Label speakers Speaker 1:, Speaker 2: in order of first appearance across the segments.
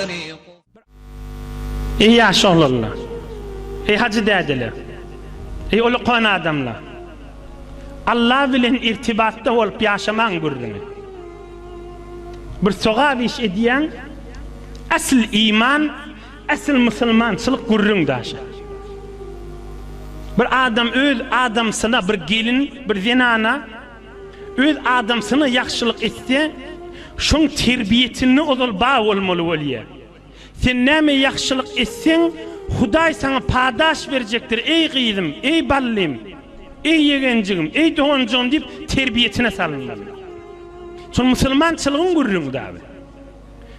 Speaker 1: Eý ýaş oglanlar! Eý hajy dädeler! Eý ulukan adamlar! Alla bilen irtibatda bolup ýaşamaň gürrüňi. Bir sogap iş edýäň, asl iman, asl musulmançylyk gürrüň daşa. Bir adam öz adamsyna, bir gelin, bir zenana Öz adamsyna ýagşylyk etse, şoň terbiýetinde ozal bar bolmaly bolýar. Sen näme ýagşylyk etseň, Hudaý saňa padaş berjekdir, eý gyzym, eý ballym, eý ýegenjigim, eý doganjygym diýip terbiýetine salynmaly. Şol musulmançylygyň gürrüňi dagy.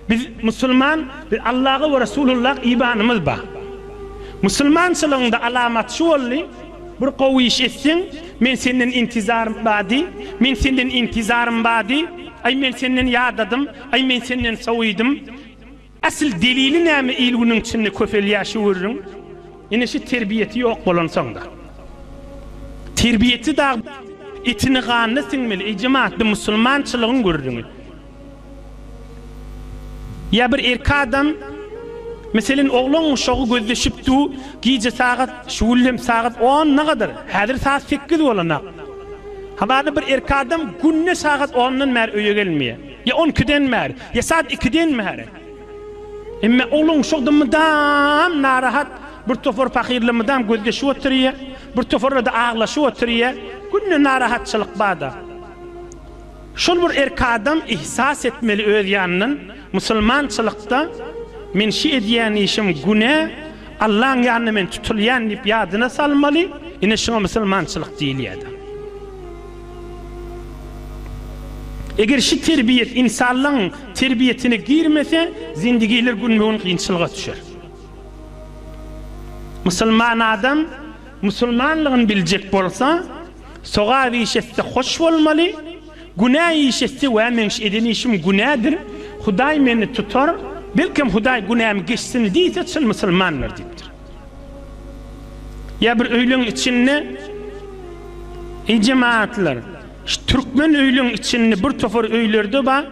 Speaker 1: Biz musulman, biz Allaga we Resulullah imanymyz bar. Musulmançylygyňda alamat şu boldy, bir gowy iş etseň, men senden intizarym bardy, men senden intizarym bardy, aý men senden ýadadym, aý men senden sowydym. Asyl delili näme il-günüň içinde köpelýär şu gürrüň? Ine şu terbiýesi ýok bolansoňda. Terbiýesi dag etini ganyna siňmeli, eý jemaat, bu musulmançylygyň gürrüňi. Ýa bir erki adam, meselen, oglan uşagy gözleşip du, gije sagat, şu güllem sagat on nagadyr, häzir sagat sekiz bolanak. Hamana bir erki adam günde sagat ondan bäri öýe gelmeýär. Ýa on ikiden bäri, ýa sagat ikiden bäri. Emme oglan uşak-da mydam narahat, bir topar pahyrlar mydam gözleşip oturýar, bir toparlar-da aglaşyp oturýar. Günde narahatçylyk bar-da. Şol bir erk adam ihsas etmeli öz ýanyndan, musulmançylykda men şi edýän işim günä, Allaň ýanynda men tutulýan diýip ýadyna salmaly, ine şuňa musulmançylyk diýilýärdi. Eger şi terbiýet insanlaň terbiýetine girmese, zindigiler günbe-gün kynçylyga düşer. Musulman adam musulmanlygyny biljek bolsa, Sogap iş etse hoş bolmaly, günä iş etse wä meň şu eden işim günädir, Hudaý meni tutar, belkem Hudaý günämi geçsin diýse çyn musulmandyr diýipdir. Ýa bir öýleň içinde Eý jemagatlar, şu türkmen öýleň içinde bir topar öýlerde bar,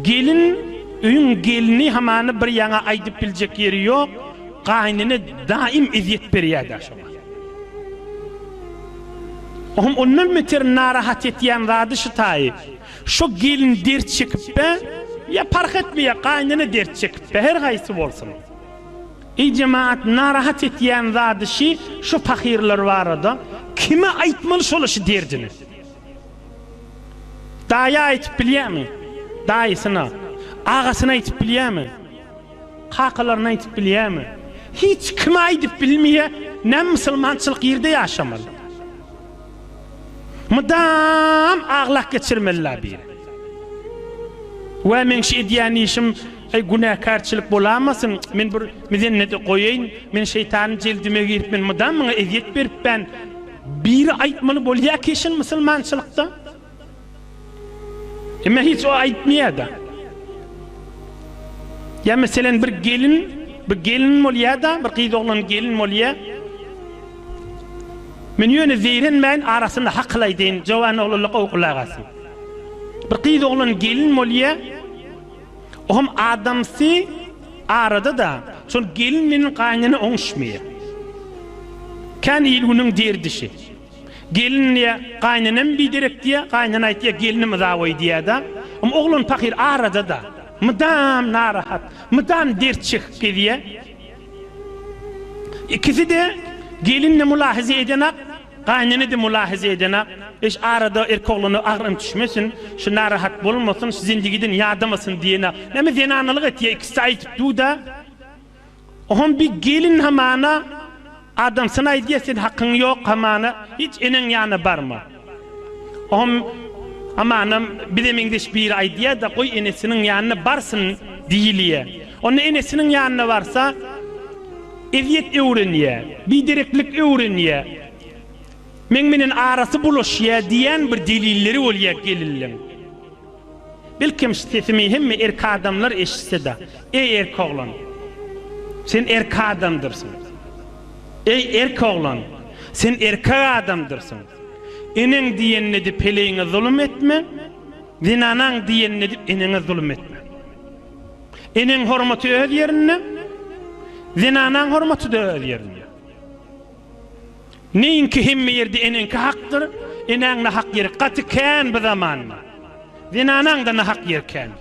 Speaker 1: gelin öýüň gelni hamany bir ýaňa aýdyp biljek ýeri ýok, gaýnyna daim ezýet berýär-dä şoňa. Ohm ondan beter narahat etýän zady şu taýy. Şo gelin dert çekipbe, ýa parh etmeýär, gaýynene dert çekipbe, her haýsy bolsun. Eý jemaat narahat etýän zady şi, şo pahyrlar barada kime aýtmaly şola şi derdini. Daýa aýtyp bilýämi? Daýysyna. Agasyna aýtyp bilýämi? Kakalaryna aýtyp bilýärmi? Hiç kime aýdyp bilmeýär, näme musulmançylyk ýerde ýaşamaly? Mydam aglap geçirmeli-la biri. Wä meň şu edýän işim eý günäkärçilik bolamasyn, men bir mizennede goýaýyn, men şeýtanyň jeldime girip men mydam muňa ezýet beripbän, biri aýtmaly bolýa ki şun musulmançylykda? Emma hiç o aýtmaýar-da. Ýa meselen bir gelin, bir gelin bolýar-da, bir gyz oglan gelin bolýar. Men ýöne zeýrenmäýin, arasynda hakyl aýdaýyn, jowan oglanlar gowy gulak asyn. Bir gyz oglan gelin bolýar. Ohm adamsy arada-da, şol gelin meniň gaýynene oňuşmaýar. Kän il-günüň derdişi. Gelin diýýär, gaýynenem biderek diýýär, gaýynene aýtýar, gelnim yzaboý diýýär-de. Om oglan pahyr arada-da, mydam narahat, mydam dert çekip gezýär. Ikisi-de gelin-de mulahaza edenak, gaýynene-de mulahaza edenak. Eş arada erk oglana agram düşmesin, şu narahat bolmasyn, şu zindigiden ýadamasyn diýenak. Näme zenanalyk etýär, ikisi-de aýdyp dur-da. Ohm bir gelin hamana adamsyna aýdýa sen hakyň ýok hamana hiç eneň ýanyna barma. Ohm hamana bize meňzeş biri aýdýada goý enesiniň ýanyna barsyn diýilýä. Onda enesiniň ýanyna barsa ezýet öwrenýä, bidereklik öwrenýä. Meň menen arasy bulaşýa diýän bir delilleri bolýa gelinleň. Belkem şu sesimi hemme erk adamlar eşitse-de, Eý erk oglan! Sen erk adamdyrsyň. Eý erk oglan! Sen erkek adamdyrsyň. Eneň diýenini edip peleýiňe zulum etme, zenanaň diýenini edip eneňe zulum etme. Eneň hormaty öz ýerinde, zenanaň hormaty-da öz ýerinde. Neýinki hemme ýerde eneňki hakdyr, enäň nahak ýeri gaty kän bu zamanda. Zenanaň-da nahak ýeri kän.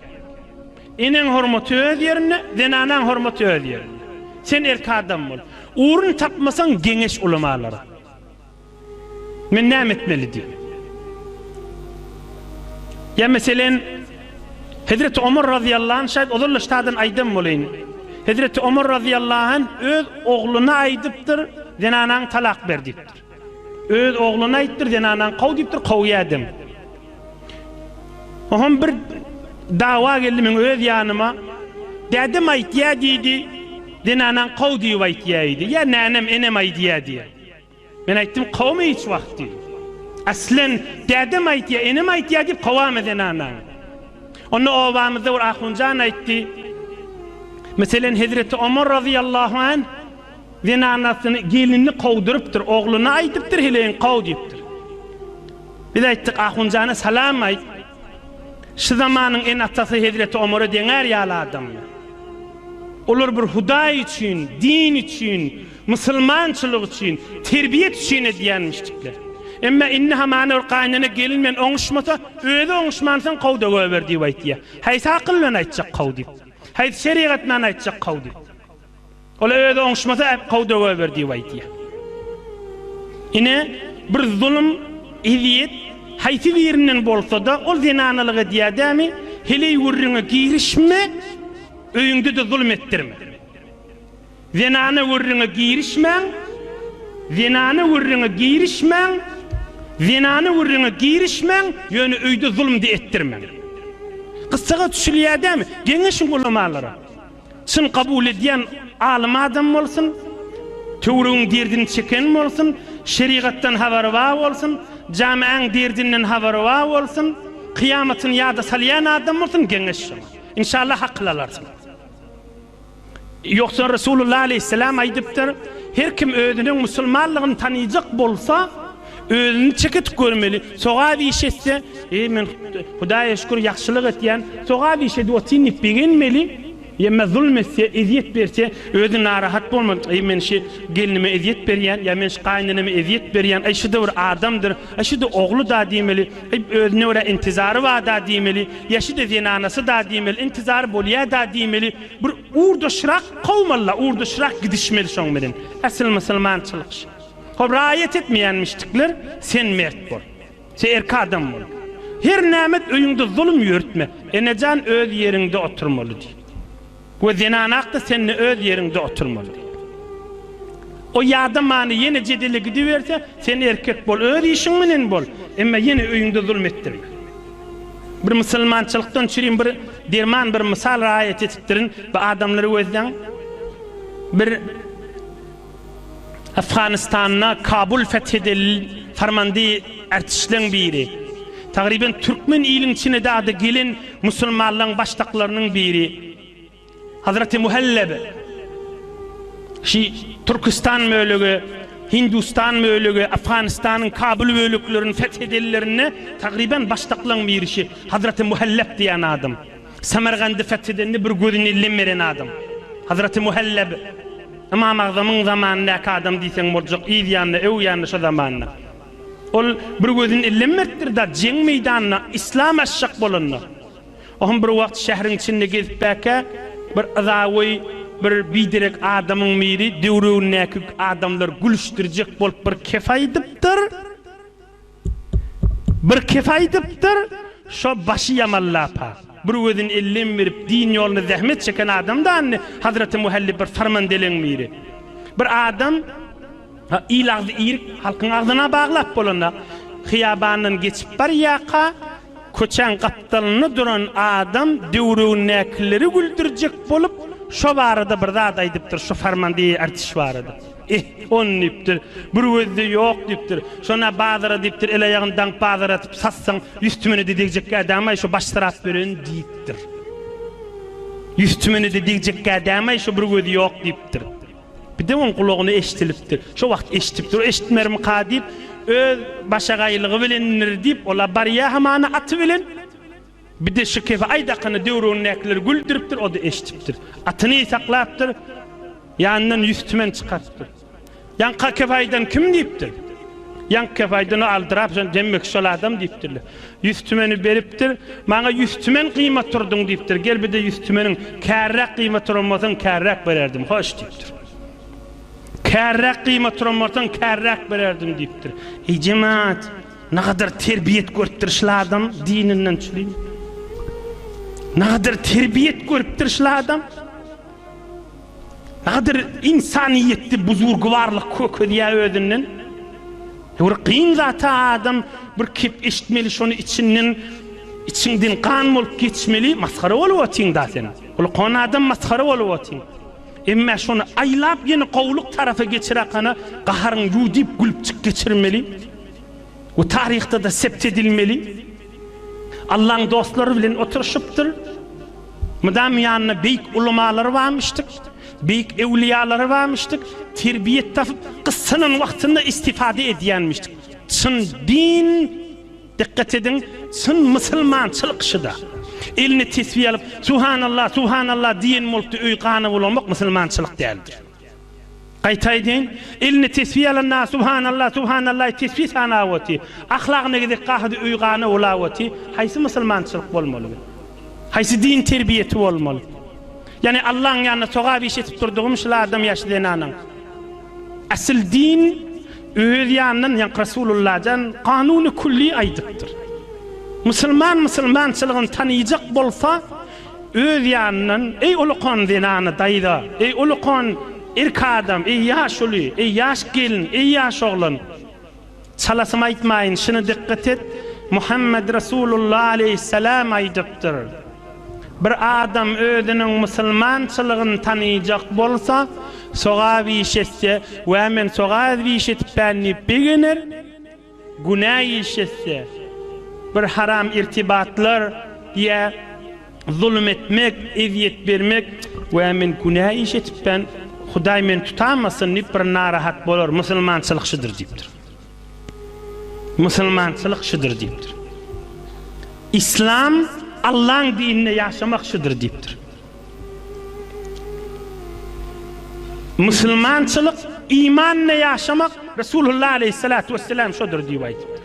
Speaker 1: Eneň hormaty öz ýerinde, zenanaň hormaty öz ýerinde. Sen erk adam bol. Urun tapmasaň geňeş ulamalara. Men näme etmeli diýip. Ýa meselen, Hezreti Omar razyýallahu anh şaýt ozal-da ştadan aýdan bolaýyn. Hezreti Omar razyýallahu anh öz ogluna aýdypdyr, zenanaňy talak ber diýipdir. Öz ogluna aýtdyr, zenanaňy kow diýipdir, kowýadam. Oňam bir dawa geldi meň öz ýanyma. Dädem aýtýa diýdi, zenanaňy kow diýip aýtýa diýdi. Ýa nänem, enem aýdýa diýýär. Men aýtdym, kowma hiç wagt diýdim. Aslen, dädem aýtýa, enem aýtýa diýip kowama zenanaňy. Onda obamyzda bir ahunjan aýtdy. Meselen, Hezreti Omar razyýallahu anh zenanasyny, gelinini kowdurypdyr, ogluna aýdypdyr, heleýiňi kow diýipdir. Biz aýtdyk, ahunjana salam aýt. Şu zamanyň ene-atasy Hezreti Omara deňär ýaly adamlar. Olar bir Hudaý üçin, din üçin, musulmançylyk üçin, terbiýet üçin edýänmişdikler. Emma indi hamana bir gaýynene gelin bilen oňuşmasa, özi oňuşmansoň kow-da goýber diýip aýtýar. Haýsy akyl bilen aýtjak kow diýip? Haýsy şerigat bilen aýtjak kow diýip? Ol özi oňuşmasa kow-da goýber diýip aýtýar. Ine, bir zulum, ezýet haýsy birinden bolsa-da, ol zenanalyk edýär dämi? Heleý gürrüňe girişme, öýüňde-de zulum etdirme. Zenana gürrüňe girişmäň, zenana gürrüňe girişmäň, zenana gürrüňe girişmäň, ýöne öýde zulum-da etdirmäň. Gyssaga düşülýär dämi? Geňeşiň ulamalara. Çyn kabul edýän alym adam bolsun, töweregiň derdini çeken bolsun, şerigatdan habary bar bolsun, jamiäň derdinden habary bar bolsun, kyýamatyny ýada salýan adam bolsun, geňeş şoňa. Inşallah hakyl alarsyň. Ýogsa Resulullah aleýhissalam aýdypdyr, Her kim özüniň musulmanlygyny tanyjak bolsa, özüni çekitip görmeli. Sogap iş etse, Eý, men Hudaýa şükür ýagşylyk etýän, sogap iş edip otyryn diýip begenmeli. Ýa zulm etse, ezýet berse, özi narahat bolmaly. Eý, men şi gelnime ezýet berýän, ýa men şi gaýyneneme ezýet berýän, eý, şi-de bir adamdyr, eý, şi-de ogly-da diýmeli, eý, özüne görä intizary bar-da diýmeli, ýa şi-de zenanasy-da diýmeli, intizary bolýa-da diýmeli. Bir ugurdaşrak kowmaly-da, ugurdaşrak gidişmeli şoň bilen. Asyl musulmançylyk şi. Hop, raýat etmeýänmişdikler, sen mert bol. Sen erk adam bol. Her nämet öýüňde zulum ýörtme. Enejan öz ýeriňde oturmaly diý. We zenanak-da sende öz ýeriňde oturmaly diý. O ýadamany ýene jedele gidiberse, sen erkek bol, öz işiň bilen bol, emma ýene öýüňde zulum etdirme. Bir musulmançylykdan çürim bir derman bir mysal raýat etipdirin, bu adamlary gözläň. Bir Afganystanda Kabul feth edil farmandy ärtişleň biri. Tagryban türkmen iliň içine dady gelen musulmanlaň başdaklarynyň biri. Hazreti Muhelleb şi Türkistan bölegi, Hindustan bölegi, Afganystanyň Kabul böleklerini feth edenlerinde tagryban başdaklaň biri şi Hazreti Muhelleb diýen adam. Samargandy feth edende bir gözüni elden beren adam. Hazreti Muhelleb Ymam Agzamyň zamanyndaky adam diýseň boljak, yz ýanynda, öw ýanynda şo zamanda. Ol bir gözüni elden beripdir-da, jeň meýdanynda yslam açjak bolanda. Ohm bir wagt şäheriň içinde gezipbäkä, bir yzagoý, bir biderek adamyň biri döwregindäki adamlary gülüşdirjek bolup bir kef aýdypdyr. Bir kef aýdypdyr, şo başy ýamallap-ha. Bir gözüni elden berip, din ýolunda zähmet çeken adam-da indi Hazreti Muhellib bir sarmandeleň biri. Bir adam, ha, il agzy irik, halkyň agzyna baglap bolanda, hyýabandan geçip barýarka, köçäň gapdalynda duran adam döwregindäkileri güldürjek bolup, şo barada bir zat aýdypdyr, şo farmandeýi ärtiş barada. Eh, ony diýipdir, bir gözde ýok diýipdir. Şon-a bazara diýipdir, el-aýagyny daňyp bazara atyp satsaň, ýüz tümene-de degjekkä däm-aý şo başsyrap ýören diýipdir. Ýüz tümene-de degjekkä däm-aý şo bir gözi ýok diýipdir. Bir-de oň gulagyna eşdilipdir. Şo wagt eşdipdir. O eşitmermika diýip, öz başagaýlygy bilendir diýip, ol-a barýa hamana aty bilen. Bir-de şu kefe aýdakany döwründäkileri güldüripdir, o-da eşidipdir. Atyny saklapdyr, ýanyndan 100 tümen çykarypdyr. Ýaňky kefe aýdan kim diýipdir. Ýaňky kefe aýdan o aldyrap şol demek şol adam diýipdirler. 100 tümeni beripdir. Maňa 100 tümen gyýmat turduň diýipdir. Gel bir-de 100 tümeniň kärräk gyýmat turan bolsaň kärräk bererdim. Hoş diýipdir. Kärräk gyýmat turan bolsaň kärräk bererdim diýipdir. Eý jemaat, nagadar terbiýet görüpdir şul adam dininden çülim. Nagadar terbiýet görüpdir şul adam. Nagadar insaniýetde buzurgybarlyk kökezýär özünden. Bir kyn zata adam bir kep eşitmeli şony içinden içiňden gan bolup geçmeli masgara bolup otyň da sen. Ulkan adam masgara bolup otyň. Emmä şony aýlap ýene gowulyk tarapa geçirakana gaharyň ýuwdyp gülüpjik geçirmeli. We taryhda-da sept edilmeli. Allaň dostlary bilen oturyşypdyr. Mydam ýanynda beýik ulamalary barmyşdyk, beýik öwlüýalary barmyşdyk, terbiýet tapyp, gyssanan wagtynda istifade edýänmişdik. Çyn din, dikgat ediň, çyn musulmançylyk şuda. Eline tesbih alyp, Subhanallah, Subhanallah diýen bolupdy öý gana bulamak musulmançylyk däldir. Gaýta aýdaýyn, eline tesbih alanda Subhanallah, Subhanallah tesbih sanap oty, ahlagyna gezek gahady öý gana bulap oty, haýsy musulmançylyk bolmaly bu? Haýsy din terbiýesi bolmaly? Ýagny Allaň ýanynda sogap iş etip durdugym şul adam ýa şu zenanyň. Asyl din öz ýanyndan ýaňky Rasulullajan kanuny külli aýdypdyr. Musulman musulmançylygyny tanyjak bolsa Öz ýanyndan, Eý ulukan zenana, daýza! Eý ulukan erk adam! Eý ýaşuly! Eý ýaş gelin! Eý ýaş oglan! Çalasym aýtmaýyn, şuny dykgat et, Muhammet Resulullah aleýhissalam aýdypdyr, Bir adam özüniň musulmançylygyny tanyjak bolsa, sogap iş etse, Wä men sogap iş etipän diýip begener, Günä iş etse, bir haram irtibatlar ýa zulum etmek, ezýet bermek, Wä men günä iş etipmen, Hudaý meni tutamasyn diýip bir narahat bolar, musulmançylyk şudur diýipdir. Musulmançylyk şudur diýipdir. Islam Allaň dininde ýaşamak şudur diýipdir. Musulmançylyk imanla ýaşamak Resulullah aleýhissalatu wesselam şodur diýip aýdypdyr.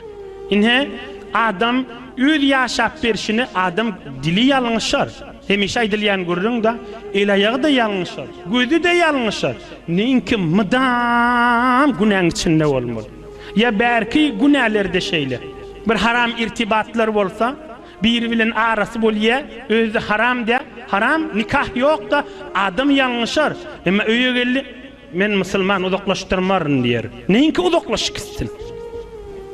Speaker 1: Ine, adam öz ýaşap berşine adam dili ýalňyşar. Hemişe aýdylýan gürrüň-da, el-aýagy-da ýalňyşar, gözi-de ýalňyşar. Neňki mydam günäň içinde bolmaly. Ýa bärki günäler-de şeýle. Bir haram irtibatlar bolsa, Biri bilen arasy bolýa, özi haram dä, haram, nikah ýok-da, adam ýalňyşar, emma öýe geldi, men musulman uzaklaşdyrmaryn diýer. Neňki uzaklaşyp gitsin?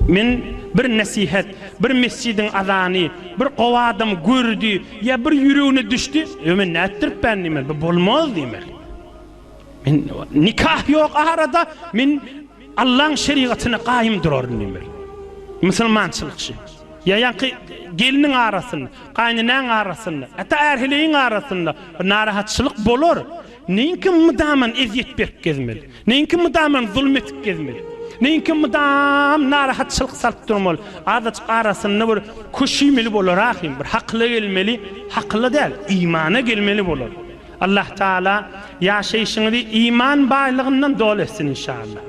Speaker 1: Men bir nesihat, bir mesjidiň azany, bir gowy adam gördi, ýa bir ýüregine düşdi, ýo men nätdiripän diýmeli, bu bolmaz diýmeli. Men nikah ýok arada, men Allaň şerigatyna gaýym duraryn diýmeli. Musulmançylyk şu. Ýa ýaňky gelniň arasynda, gaýynenäň arasynda, hatda är-heleýiň arasynda bir narahatçylyk bolar. Neňki mydaman ezýet berip gezmeli? Neňki mydaman zulum edip gezmeli? Neňki mydam narahatçylyk salyp durmaly? Azajyk arasynda bir köşüýmeli bolar ahym, bir hakyla gelmeli, hakyla däl, imana gelmeli bolar. Allah Taala ýaşaýşyňyzy iman baýlygyndan doly etsin inşallah.